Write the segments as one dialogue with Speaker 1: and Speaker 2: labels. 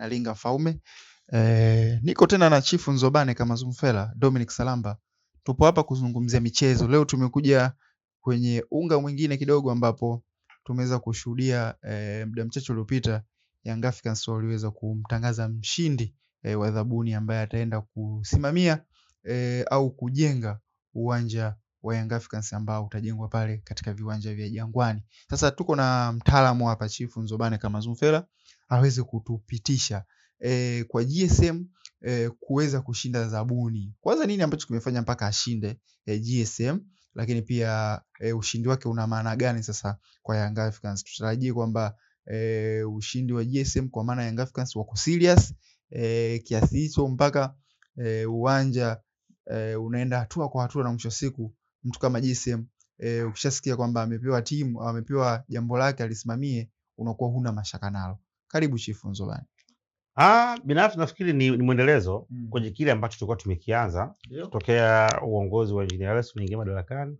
Speaker 1: na Linga Mfaume. Niko tena na Chifu Nzobane kama Zumfela Dominic Salamba. Tupo hapa kuzungumzia michezo. Leo tumekuja kwenye unga mwingine kidogo ambapo tumeweza kushuhudia muda mchache uliopita Young Africans waliweza kumtangaza mshindi wa zabuni ambaye ataenda kusimamia au kujenga uwanja wa Young Africans ambao utajengwa pale katika viwanja vya Jangwani. Sasa tuko na mtaalamu hapa Chifu Nzobane kama Zumfela aweze kutupitisha kwa GSM kuweza kushinda zabuni. Kwanza nini ambacho kimefanya mpaka ashinde GSM, lakini pia ushindi wake una maana gani sasa kwa Young Africans? Tutarajie kwamba ushindi wa GSM kwa maana Young Africans wako serious kiasi hicho mpaka uwanja unaenda hatua kwa hatua, na mwisho wa siku mtu kama GSM ukishasikia kwamba amepewa timu au amepewa jambo lake alisimamie, unakuwa huna mashaka nalo. Karibu Chifu Nzobane.
Speaker 2: Binafsi nafikiri ni mwendelezo kwenye kile ambacho tulikuwa tumekianza tokea uongozi wa Engineer Hersi uliingia madarakani.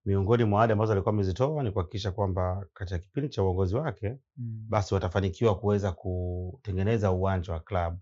Speaker 2: Miongoni mwa ahadi ambazo alikuwa amezitoa ni kuhakikisha kwamba katika kipindi cha uongozi wake basi watafanikiwa kuweza kutengeneza uwanja wa klabu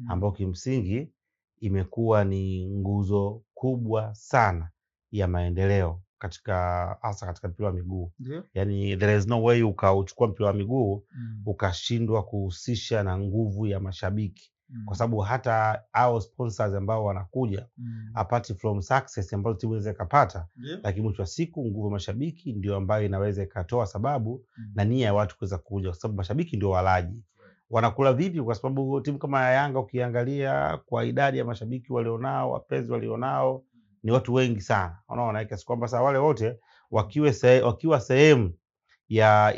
Speaker 2: ambao kimsingi imekuwa ni nguzo kubwa sana ya maendeleo katika hasa katika mpira wa miguu. Yani there is no way ukauchukua mpira wa miguu ukashindwa kuhusisha na nguvu ya mashabiki kwa sababu hata hao sponsors ambao wanakuja apart from success ambazo timu inaweza ikapata, lakini mwisho wa siku nguvu ya mashabiki ndio ambayo inaweza ikatoa sababu na nia ya watu kuweza kuja, kwa sababu mashabiki ndio walaji. Wanakula vipi? Kwa sababu timu kama ya Yanga ukiangalia kwa idadi ya mashabiki walionao, wapenzi walionao ni watu wengi sana, unaona, kiasi kwamba sasa wale wote wakiwa sehemu ya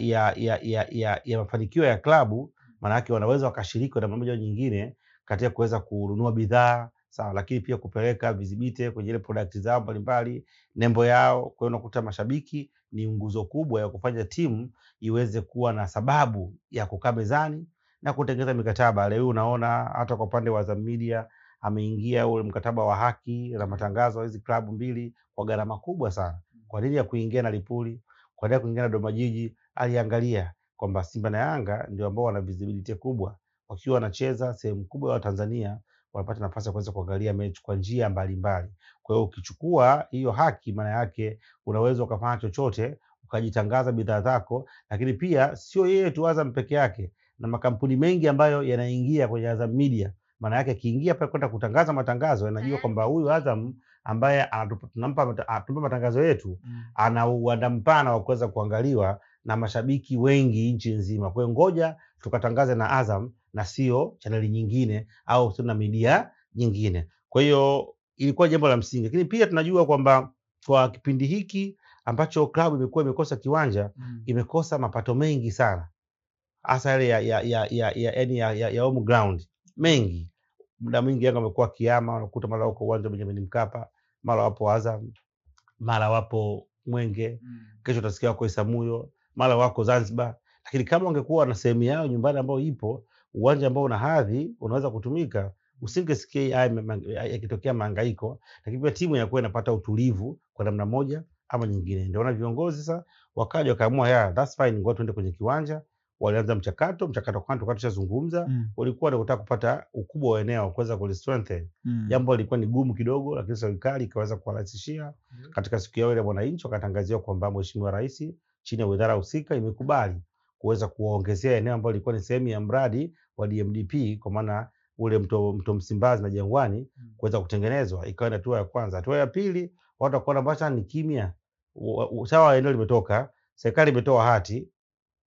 Speaker 2: mafanikio ya klabu, maana yake wanaweza wakashiriki kwa namna moja au nyingine katika kuweza kununua bidhaa sawa, lakini pia kupeleka visibility kwenye ile product zao mbalimbali, nembo yao. Kwa hiyo unakuta mashabiki ni nguzo kubwa ya kufanya timu iweze kuwa na sababu ya kukaa mezani na kutengeneza mikataba. Leo unaona hata kwa upande wa Azam Media ameingia ule mkataba wa haki na matangazo hizi klabu mbili kwa gharama kubwa sana. Kwa nini ya kuingia na Lipuli? Kwa nini ya kuingia na Dodoma Jiji? Aliangalia kwamba Simba na Yanga ndio ambao wana visibility kubwa, wakiwa wanacheza sehemu kubwa ya Tanzania wanapata nafasi ya kuweza kuangalia mechi kwa njia mbalimbali. Kwa hiyo ukichukua hiyo haki, maana yake unaweza ukafanya chochote ukajitangaza bidhaa zako, lakini pia sio yeye tu Azam peke yake, na makampuni mengi ambayo yanaingia kwenye Azam Media, maana yake akiingia pale kwenda kutangaza matangazo, yanajua kwamba huyu Azam ambaye tunampa matangazo yetu ana uwanda mpana wa kuweza kuangaliwa na mashabiki wengi nchi nzima. Kwa hiyo ngoja tukatangaze na Azam na sio chaneli nyingine au sio na media nyingine. Kwa hiyo ilikuwa jambo la msingi, lakini pia tunajua kwamba kwa kipindi hiki ambacho klabu imekuwa imekosa kiwanja, imekosa mapato mengi sana, hasa yale ya home ground mengi. Muda mwingi Yanga amekuwa kiama, unakuta mara wako uwanja wa Benjamin Mkapa, mara wapo Azam, mara wapo Mwenge, kesho utasikia wako Isamuyo, mara wako Zanzibar. Lakini kama wangekuwa na sehemu yao nyumbani ambayo ipo uwanja ambao una hadhi unaweza kutumika, usingesikia haya yakitokea mahangaiko, lakini pia timu inakuwa inapata utulivu kwa namna moja ama nyingine. Ndio maana viongozi sasa wakaja wakaamua, yeah, that's fine, ngoja tuende kwenye kiwanja. Walianza mchakato, mchakato kwanza tulikuwa tushazungumza, ulikuwa ni kutaka kupata ukubwa wa eneo kuweza kulistrengthen. Jambo lilikuwa ni gumu kidogo, lakini serikali ikaweza kuwarahisishia. Katika siku yao ile mwananchi wakatangazia kwamba Mheshimiwa Rais chini ya wizara husika imekubali kuweza kuwaongezea eneo ambalo lilikuwa ni sehemu ya mradi wa DMDP, kwa maana ule mto Msimbazi na Jangwani kuweza kutengenezwa. Ikawa ni hatua ya kwanza. Hatua ya pili, watu wakaona basi ni kimya, sawa, eneo limetoka, serikali imetoa hati,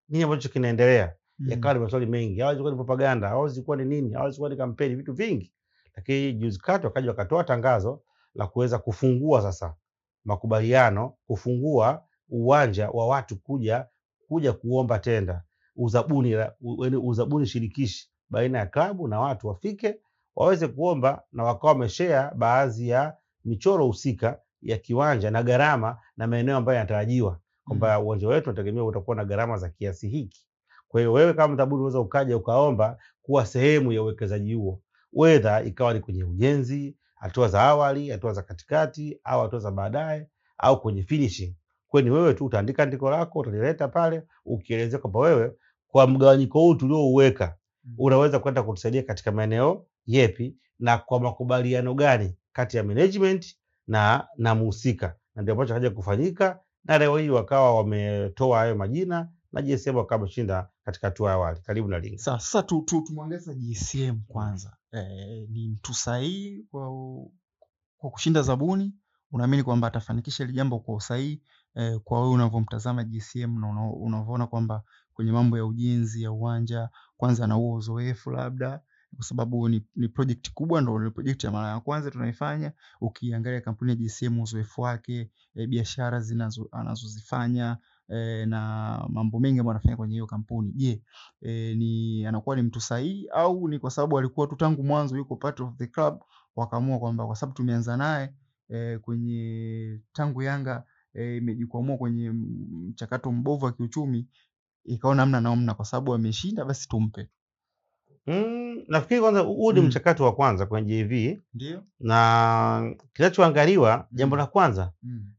Speaker 2: nini ambacho kinaendelea? Yakawa ni maswali mengi, hawezi kuwa ni propaganda, hawezi kuwa ni nini, hawezi kuwa ni kampeni, vitu vingi. Lakini juzi kati wakaja wakatoa tangazo la kuweza kufungua sasa makubaliano, kufungua uwanja wa watu kuja kuomba tenda, uzabuni shirikishi baina ya klabu na watu wafike waweze kuomba, na wakawa wameshare baadhi ya michoro husika ya kiwanja na gharama na maeneo ambayo yanatarajiwa kwamba uwanja wetu unategemea utakuwa na gharama za kiasi hiki. Kwa hiyo wewe kama mtabuni unaweza ukaja ukaomba kuwa sehemu ya uwekezaji huo, whether ikawa ni kwenye ujenzi, hatua za awali, hatua za katikati au hatua za baadaye au kwenye finishing. Kwa hiyo ni wewe tu utaandika andiko lako, utalileta pale ukielezea kwamba wewe kwa mgawanyiko huu tuliouweka Unaweza kwenda kutusaidia katika maeneo yepi na kwa makubaliano gani kati ya management na muhusika, na ndio ambacho haja kufanyika, na leo hii wakawa wametoa hayo majina na GSM wakawa wameshinda katika hatua ya awali. Karibu na Linga.
Speaker 1: Sasa tumwangalie GSM kwanza. Ni mtu sahihi kwa kushinda zabuni? Unaamini kwamba atafanikisha hili jambo kwa usahihi? Kwa wewe unavyomtazama GSM na unavyoona kwamba kwenye mambo ya ujenzi ya uwanja kwanza na huo uzoefu labda, kwa sababu ni project kubwa, ndio ni project ya mara ya kwanza tunaifanya. Ukiangalia kampuni ya GSM uzoefu wake, biashara anazozifanya, na mambo mengi ambayo anafanya kwenye hiyo kampuni. Je, ni anakuwa ni mtu sahihi au ni kwa sababu alikuwa tu tangu mwanzo yuko part of the club, wakaamua kwamba kwa sababu tumeanza naye kwenye tangu Yanga imejikwamua kwenye mchakato mbovu wa kiuchumi, ikaona hamna namna, kwa sababu ameshinda basi tumpe.
Speaker 2: Nafikiri kwanza huu ni mchakato wa kwanza kwenye JV.
Speaker 1: Ndio.
Speaker 2: Na kinachoangaliwa jambo la kwanza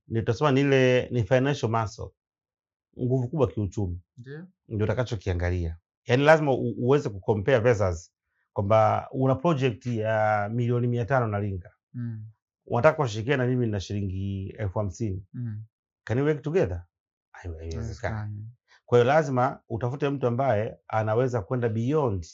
Speaker 2: ni tutasema ni ile ni financial muscle, nguvu kubwa kiuchumi.
Speaker 1: Ndio.
Speaker 2: Ndio utakachokiangalia. Yaani lazima uweze kucompare versus kwamba una project ya milioni 500 na Linga. Unataka kushirikiana na mimi na shilingi 50,000. Can we work together? Haiwezekani. Kwa hiyo lazima utafute mtu ambaye anaweza kwenda beyond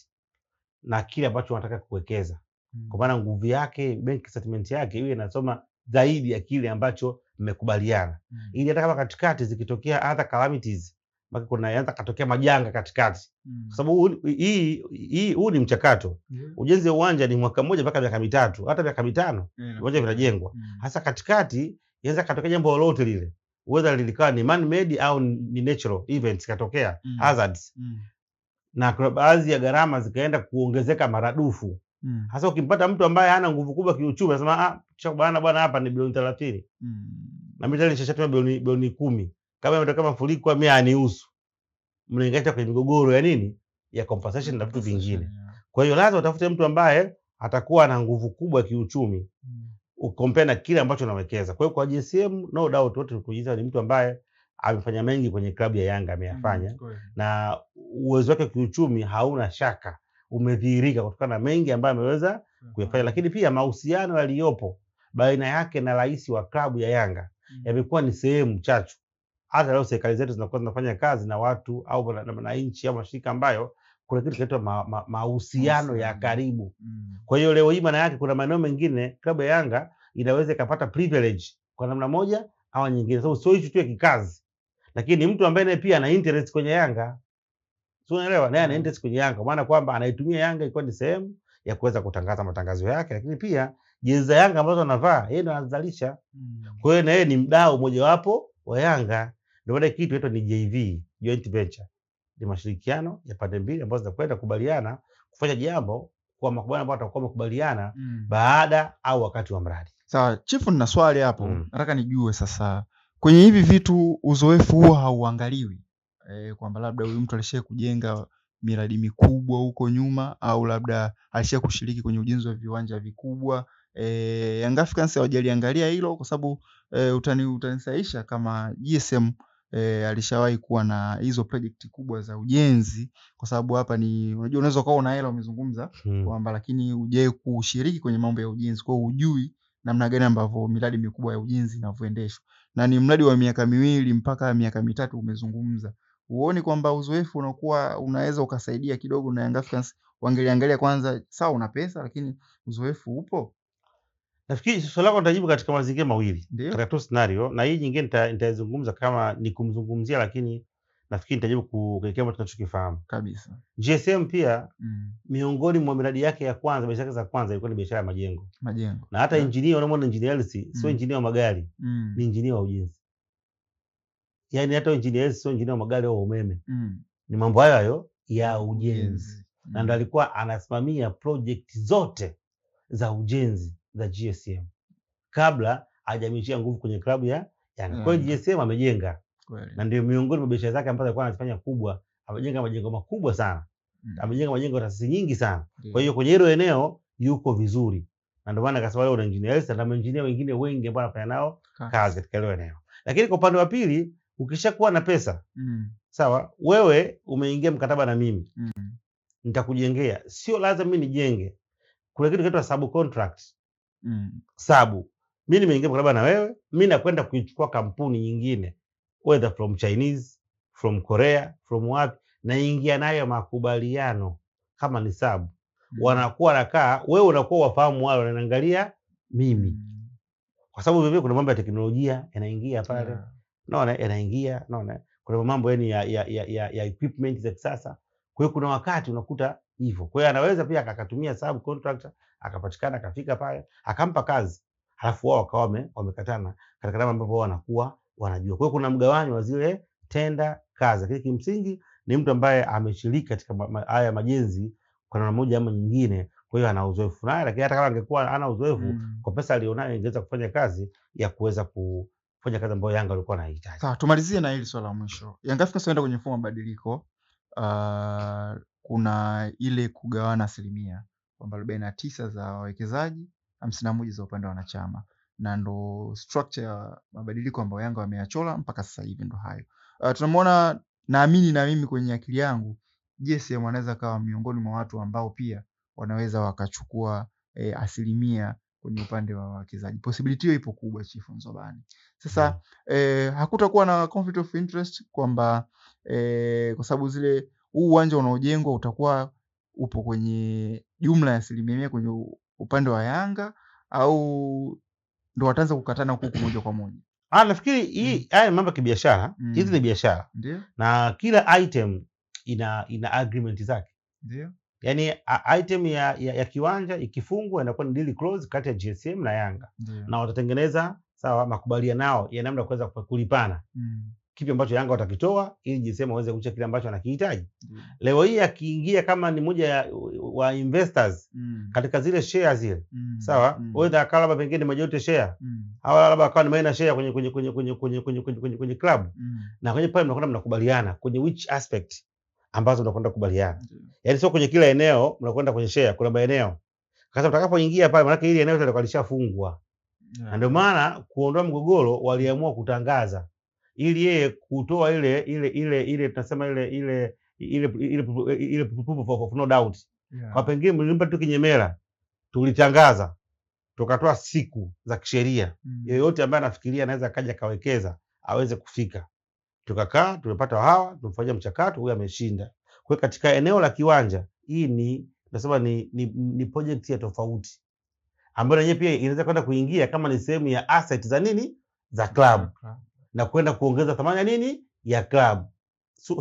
Speaker 2: na kile ambacho unataka kuwekeza. Kwa maana nguvu yake, bank statement yake iwe inasoma zaidi ya kile ambacho mmekubaliana. Ili hata kama katikati zikitokea other calamities, maana kuna yanza katokea majanga katikati. Kwa sababu huu ni mchakato. Ujenzi wa uwanja ni mwaka mmoja mpaka miaka 3, hata miaka 5 viwanja vinajengwa. Hasa katikati yanza katokea jambo lolote lile, whether lilikuwa ni man made au ni natural events katokea, hazards. Na kuna baadhi ya gharama zikaenda kuongezeka maradufu. Hasa ukimpata mtu ambaye hana nguvu kubwa kiuchumi, anasema tushakubaliana bwana, hapa ni bilioni 30. Na mimi tayari nishatumia bilioni 10. Kama imetokea mafuriko mimi anihusu. Mnaingia kwenye migogoro ya nini? Ya compensation na vitu vingine. Kwa hiyo lazima utafute mtu ambaye atakuwa na nguvu kubwa kiuchumi. Ukompare na kile ambacho unawekeza. Kwa hiyo kwa GSM no doubt wote tukujiza ni mtu ambaye amefanya mengi kwenye klabu ya Yanga ameyafanya. Na uwezo wake kiuchumi hauna shaka, umedhihirika kutokana na mengi ambayo ameweza kuyafanya. Lakini pia mahusiano yaliyopo baina yake na rais wa klabu ya Yanga yamekuwa ni sehemu chachu. Hata leo serikali zetu zinakuwa zinafanya kazi na watu au na wananchi au mashirika ambayo kuna kitu kinaitwa mahusiano ya karibu. Kwa hiyo leo hii maana yake kuna maeneo mengine klabu ya Yanga inaweza ikapata privilege kwa namna moja au nyingine. So sio issue tu ya kikazi, lakini mtu ambaye naye pia ana interest kwenye Yanga. Sio, unaelewa? Naye ana interest kwenye Yanga, maana kwamba anaitumia Yanga ikiwa ni sehemu ya kuweza kutangaza matangazo yake, lakini pia jezi za Yanga ambazo anavaa yeye ndo anazalisha. Kwa hiyo na yeye ni mdau mojawapo wa Yanga. Ndio maana kitu inaitwa ni JV, joint venture. Ni mashirikiano ya pande mbili ambazo zinakwenda kubaliana kufanya jambo kwa makubaliano ambayo watakuwa wamekubaliana baada au wakati wa mradi.
Speaker 1: Sawa, Chifu, nina swali hapo. Nataka nijue sasa kwenye hivi vitu uzoefu huo hauangaliwi. Kwamba labda huyu mtu alishaye kujenga miradi mikubwa huko nyuma au labda alishaye kushiriki kwenye ujenzi wa viwanja vikubwa. Young Africans hawajaliangalia hilo kwa sababu utanisaisha kama GSM alishawahi kuwa na hizo project kubwa za ujenzi, kwa sababu hapa ni unajua unaweza ukawa una hela umezungumza kwamba lakini hujawahi kushiriki kwenye mambo ya ujenzi, kwa hiyo hujui namna gani ambavyo miradi mikubwa ya ujenzi inavyoendeshwa, na ni mradi wa miaka 2 mpaka miaka 3 umezungumza. Huoni kwamba uzoefu unakuwa unaweza ukasaidia kidogo, na Young Africans wangeliangalia kwanza, sawa una pesa lakini uzoefu upo?
Speaker 2: Nafikiri swali lako nitajibu katika mazingira mawili.
Speaker 1: Ndio.
Speaker 2: Katika two scenario, na hii nyingine nitaizungumza kama ni kumzungumzia, lakini nafikiri nitajibu kuelekea ambacho tunachokifahamu.
Speaker 1: Kabisa.
Speaker 2: GSM pia miongoni mwa miradi yake ya kwanza, biashara za kwanza ilikuwa ni biashara ya majengo.
Speaker 1: Majengo.
Speaker 2: Na hata engineer, unamwona engineer Hersi, sio engineer wa magari, ni engineer wa ujenzi. Yaani hata engineer Hersi sio engineer wa magari au umeme. Ni mambo hayo hayo ya ujenzi.
Speaker 1: Ujenzi.
Speaker 2: Na ndo alikuwa anasimamia project zote za ujenzi za GSM kabla hajamishia nguvu kwenye klabu ya Yanga. Kwa hiyo GSM amejenga. Na ndio miongoni mwa biashara zake ambazo alikuwa anazifanya kubwa, amejenga majengo makubwa sana. Amejenga majengo ya taasisi nyingi sana. Kwa hiyo kwenye hilo eneo yuko vizuri. Na ndio maana akasema leo una engineer Hersi na engineer wengine wengi ambao anafanya nao kazi katika hilo eneo. Lakini kwa upande wa pili, ukishakuwa na pesa, sawa, wewe umeingia mkataba na mimi. nitakujengea. Sio lazima mimi nijenge. Kuna kitu kinaitwa subcontract. Sabu mimi nimeingia mkataba na wewe, mimi nakwenda kuichukua kampuni nyingine, whether from Chinese, from Korea, from wapi, naingia nayo makubaliano kama ni sabu. Wanakuwa nakaa, wewe unakuwa wafahamu wale, wanaangalia mimi, kwa sababu vivyo kuna mambo ya teknolojia yanaingia pale, naona yanaingia, naona kuna mambo yani ya equipment za kisasa. Kwa hiyo kuna wakati unakuta hivyo. Kwa hiyo anaweza pia akatumia sub contractor akapatikana akafika pale akampa kazi, halafu wao wakawa wamekatana katika namna ambavyo wao wanakuwa wanajua. Kwa hiyo kuna mgawanyo wa zile tenda kazi, lakini kimsingi ni mtu ambaye ameshiriki katika haya majenzi kwa namna moja ama nyingine. Kwa hiyo ana uzoefu naye, lakini hata kama angekuwa ana uzoefu, kwa pesa alionayo ingeweza kufanya kazi ya kuweza kufanya kazi ambayo Yanga walikuwa wanahitaji.
Speaker 1: Sawa, tumalizie na hili swala la mwisho. Yanga Africans wanaenda kwenye mfumo wa mabadiliko. Kuna ile kugawana asilimia kwamba 49 za wawekezaji, 51 za upande wa wanachama, na ndo structure ya mabadiliko ambayo Yanga wameyachola mpaka sasa hivi ndo hayo. Tunamuona, naamini na mimi kwenye akili yangu JSM anaweza kawa miongoni mwa watu ambao pia wanaweza wakachukua asilimia kwenye upande wa wawekezaji. Possibility hiyo ipo kubwa, Chief Nzobani. Sasa hakutakuwa na conflict of interest kwamba kwa sababu zile huu uwanja unaojengwa utakuwa upo kwenye jumla ya 100% kwenye upande wa Yanga, au ndo wataanza kukatana huku moja kwa moja?
Speaker 2: Nafikiri hii haya mambo ya kibiashara, hizi ni biashara.
Speaker 1: Ndio.
Speaker 2: Na kila item ina agreement zake.
Speaker 1: Ndio.
Speaker 2: Yaani item ya kiwanja ikifungwa inakuwa ni deal close kati ya GSM na Yanga.
Speaker 1: Ndio.
Speaker 2: Na watatengeneza sawa makubaliano yao ya namna kuweza kulipana. Kipi ambacho Yanga watakitoa ili GSM aweze kucha kile ambacho anakihitaji. Leo hii akiingia kama ni mmoja wa investors katika zile share zile. Sawa? Wewe akawa labda pengine majority share. Au labda akawa ni minor share kwenye club. Na kwenye pale mnakwenda mnakubaliana kwenye which aspect ambazo mnakwenda kukubaliana. Yaani sio kwenye kila eneo mnakwenda kwenye share, kuna maeneo. Sasa mtakapoingia pale maana ile eneo litakuwa lishafungwa. Na ndio maana kuondoa mgogoro waliamua kutangaza ili yeye kutoa ile tunasema ile proof of no doubt. Kwa pengine mlimpa tu kinyemela, tulitangaza tukatoa siku za kisheria. Yeyote ambaye anafikiria anaweza akaja kawekeza aweze kufika. Tukakaa, tumepata hawa, tumefanya mchakato, huyu ameshinda. Kwa hiyo katika eneo la kiwanja hii ni tunasema ni project ya tofauti ambayo yenyewe pia inaweza kwenda kuingia kama ni sehemu ya asset za nini za club na kwenda kuongeza thamani ya nini ya club. Si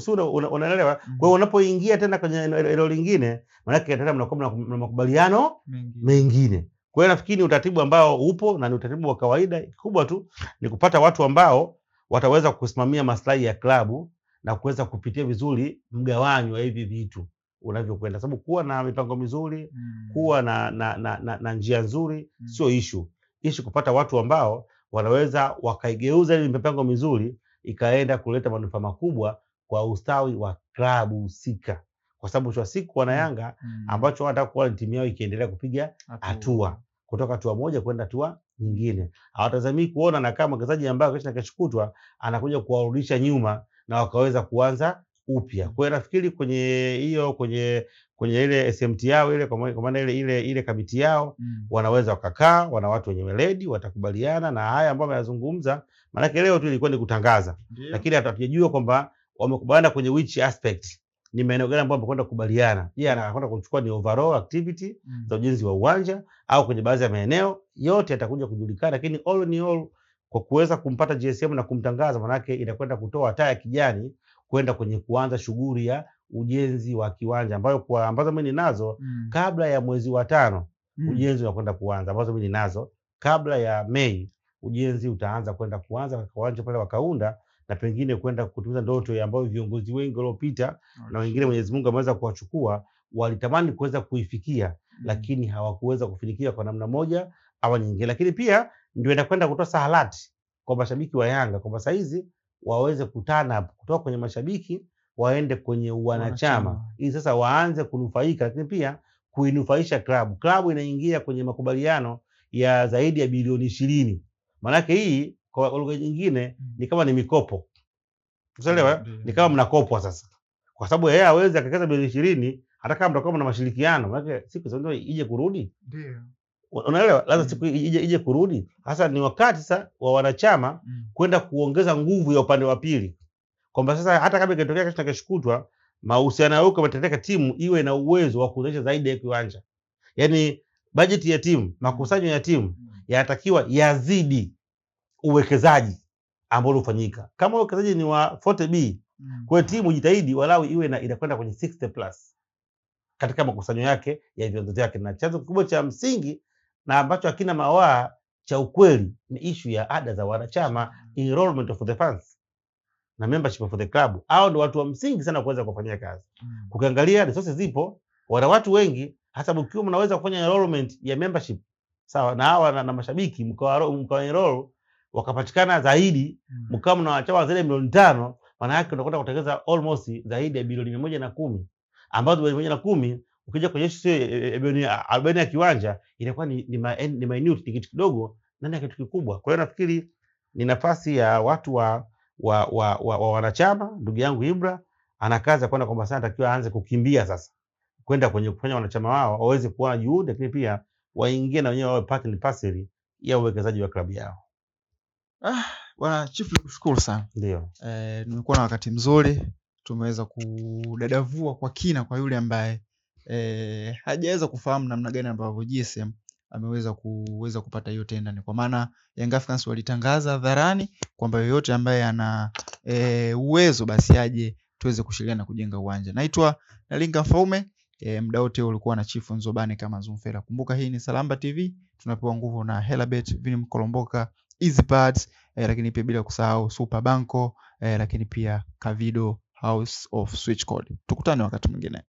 Speaker 2: unaelewa? Kwa hiyo unapoingia tena kwenye eneo lingine, maana yake tena mnakuwa mna makubaliano mengine. Kwa hiyo nafikiri ni utaratibu ambao upo na ni utaratibu wa kawaida. Kubwa tu ni kupata watu ambao wataweza kusimamia maslahi ya klabu na kuweza kupitia vizuri mgawanyo wa hivi vitu unavyokwenda, sababu kuwa na mipango mizuri, kuwa na njia nzuri sio issue. Issue kupata watu ambao wanaweza wakaigeuza ile mipango mizuri ikaenda kuleta manufaa makubwa kwa ustawi wa klabu husika, kwa sababu mwisho wa siku wana Yanga ambacho wanataka kuona timu yao ikiendelea kupiga hatua kutoka hatua moja kwenda hatua nyingine. Hawatazamii kuona na kama mchezaji ambaye kesho na kesho kutwa anakuja kuwarudisha nyuma na wakaweza kuanza upya. Kwa hiyo nafikiri kwenye hiyo kwenye ile SMT yao ile, kwa maana ile kamiti yao wanaweza wakakaa, wana watu wenye weledi, watakubaliana na haya ambayo wameyazungumza. Maana leo tu ilikuwa ni kutangaza. Lakini hatujajua kwamba wamekubaliana kwenye which aspect, ni maeneo gani ambayo wamekwenda kukubaliana. Je, anakwenda kuchukua ni overall activity za ujenzi wa uwanja au kwenye baadhi ya maeneo, yote yatakuja kujulikana. Lakini all in all, kwa kuweza kumpata GSM na kumtangaza, maana yake inakwenda kutoa taa ya kijani kwenda kwenye kuanza shughuli ya ujenzi wa kiwanja ambayo kwa ambazo mimi ninazo kabla ya mwezi wa 5 ujenzi unakwenda kuanza, ambazo mimi ninazo kabla ya Mei ujenzi utaanza kwenda kuanza kwa kiwanja pale wakaunda, na pengine kwenda kutimiza ndoto ambayo viongozi wengi waliopita na wengine Mwenyezi Mungu ameweza kuwachukua walitamani kuweza kuifikia, lakini hawakuweza kufikia kwa namna moja au nyingine. Lakini pia ndio inakwenda kutoa sahalati kwa mashabiki wa Yanga kwamba saa hizi waweze kutana kutoka kwenye mashabiki waende kwenye wanachama ili sasa waanze kunufaika, lakini pia kuinufaisha klabu. Klabu inaingia kwenye makubaliano ya zaidi ya bilioni 20. Maana hii kwa lugha nyingine ni kama ni mikopo. Unaelewa? Ni kama mnakopwa sasa. Kwa sababu yeye hawezi akakeza bilioni 20 Hata kama mtakuwa mna mashirikiano, maana siku za ije kurudi.
Speaker 1: Ndio.
Speaker 2: Unaelewa? Lazima siku ije kurudi. Sasa ni wakati sasa wa wanachama kwenda kuongeza nguvu ya upande wa pili. Kwamba sasa hata kama ikitokea kesho na kesho kutwa mahusiano yao yametendeka, timu iwe na uwezo wa kuzalisha zaidi ya kiwanja. Yaani bajeti ya timu, makusanyo ya timu yanatakiwa yazidi uwekezaji ambao ulifanyika. Kama uwekezaji ni wa 40B, kwa timu jitahidi walau iwe na inakwenda kwenye 60 plus katika makusanyo yake ya vyanzo vyake. Na chanzo kikubwa cha msingi na ambacho hakina mawaa cha ukweli ni issue ya ada za wanachama, enrollment of the fans na membership of the club. Hao ndio watu wa msingi sana kuweza kufanyia kazi. Ukiangalia resources zipo, wana watu wengi, hasa mkiwa mnaweza kufanya enrollment ya membership sawa, na hawa na mashabiki mkawa enroll wakapatikana zaidi, mkawa mna wanachama zaidi ya milioni 5, maana yake unakwenda kutengeneza almost zaidi ya bilioni 110, ambazo bilioni 110 ukija kwenye bilioni 40 ya kiwanja inakuwa ni minute, ni kitu kidogo ndani ya kitu kikubwa. Kwa hiyo nafikiri ni nafasi ya watu wa wanachama. Ndugu yangu Ibra ana kazi ya kwenda kwamba sasa anatakiwa aanze kukimbia sasa kwenda kwenye kufanya wanachama wao waweze kuwa juhudi, lakini pia waingie na wenyewe wawe part and parcel ya uwekezaji wa klabu yao.
Speaker 1: Bwana Chief, nikushukuru sana.
Speaker 2: Ndio.
Speaker 1: Nimekuwa na wakati mzuri, tumeweza kudadavua kwa kina kwa yule ambaye hajaweza kufahamu namna gani ambavyo GSM ameweza kuweza kupata hiyo tenda. Ni kwa maana Young Africans walitangaza hadharani kwamba yoyote ambaye ana uwezo basi aje tuweze kushirikiana kujenga uwanja. Naitwa Nalinga Mfaume. Muda wote ulikuwa na Chief Nzobani kama Zumfela. Kumbuka hii ni Salamba TV, tunapewa nguvu na Helabet, Vinim Kolomboka, EasyPads, lakini pia bila kusahau Super Banco, lakini pia Kavido House of Switch Code. Tukutane wakati mwingine.